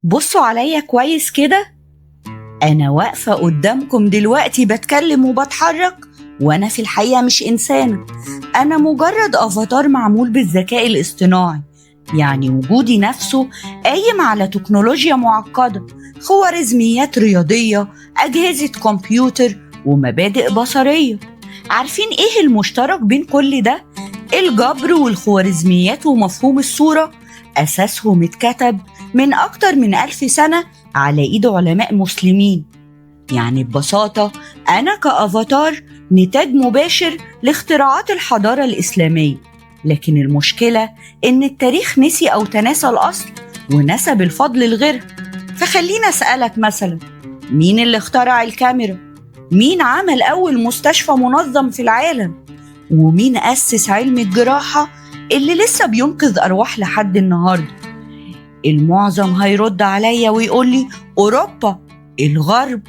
بصوا عليا كويس كده، أنا واقفة قدامكم دلوقتي بتكلم وبتحرك، وأنا في الحقيقة مش إنسانة، أنا مجرد أفاتار معمول بالذكاء الاصطناعي. يعني وجودي نفسه قايم على تكنولوجيا معقدة، خوارزميات رياضية، أجهزة كمبيوتر، ومبادئ بصرية. عارفين إيه المشترك بين كل ده؟ الجبر والخوارزميات ومفهوم الصورة أساسهم اتكتب من أكتر من 1000 سنة على إيد علماء مسلمين. يعني ببساطة أنا كأفاتار نتاج مباشر لاختراعات الحضارة الإسلامية. لكن المشكلة إن التاريخ نسي أو تناسى الأصل ونسب الفضل لغيرها. فخلينا أسألك مثلا، مين اللي اخترع الكاميرا؟ مين عمل أول مستشفى منظم في العالم؟ ومين أسس علم الجراحة اللي لسه بينقذ أرواح لحد النهاردة؟ المعظم هيرد عليا ويقول لي أوروبا، الغرب،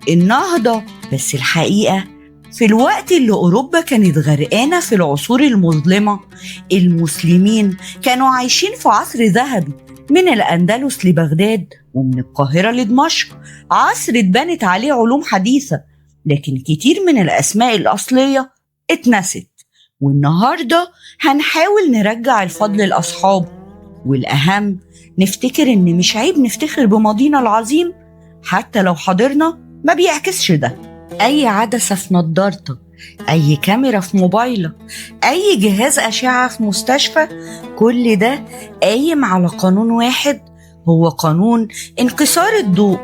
النهضة. بس الحقيقة في الوقت اللي أوروبا كانت غرقانة في العصور المظلمة، المسلمين كانوا عايشين في عصر ذهبي، من الأندلس لبغداد ومن القاهرة لدمشق، عصر اتبنت عليه علوم حديثة، لكن كتير من الأسماء الأصلية اتنست. والنهاردة هنحاول نرجع الفضل لأصحابه، والأهم نفتكر إن مش عيب نفتخر بماضينا العظيم حتى لو حاضرنا ما بيعكسش ده. أي عدسة في نظارتك، أي كاميرا في موبايلك، أي جهاز أشعة في مستشفى، كل ده قايم على قانون واحد، هو قانون انكسار الضوء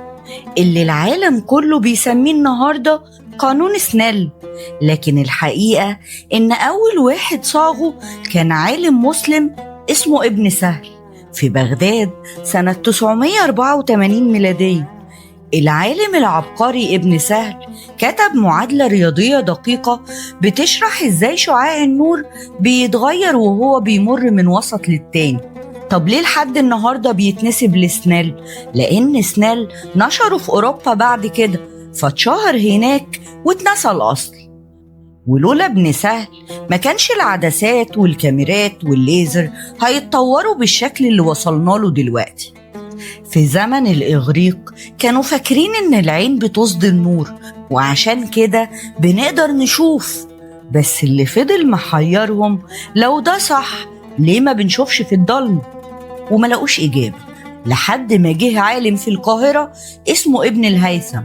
اللي العالم كله بيسميه النهاردة قانون سنيل. لكن الحقيقة إن أول واحد صاغه كان عالم مسلم اسمه ابن سهل في بغداد سنة 984 ميلادية. العالم العبقري ابن سهل كتب معادلة رياضية دقيقة بتشرح إزاي شعاع النور بيتغير وهو بيمر من وسط للتاني. طب ليه لحد النهاردة بيتنسب لسنيل؟ لأن سنيل نشره في أوروبا بعد كده، فاتشهر هناك واتنسى الأصل. ولولا ابن سهل ما كانش العدسات والكاميرات والليزر هيتطوروا بالشكل اللي وصلنا له دلوقتي. في زمن الإغريق كانوا فاكرين إن العين بتصدي النور وعشان كده بنقدر نشوف، بس اللي فضل محيرهم لو ده صح ليه ما بنشوفش في الضلمة؟ وما لقوش إجابة لحد ما جه عالم في القاهرة اسمه ابن الهيثم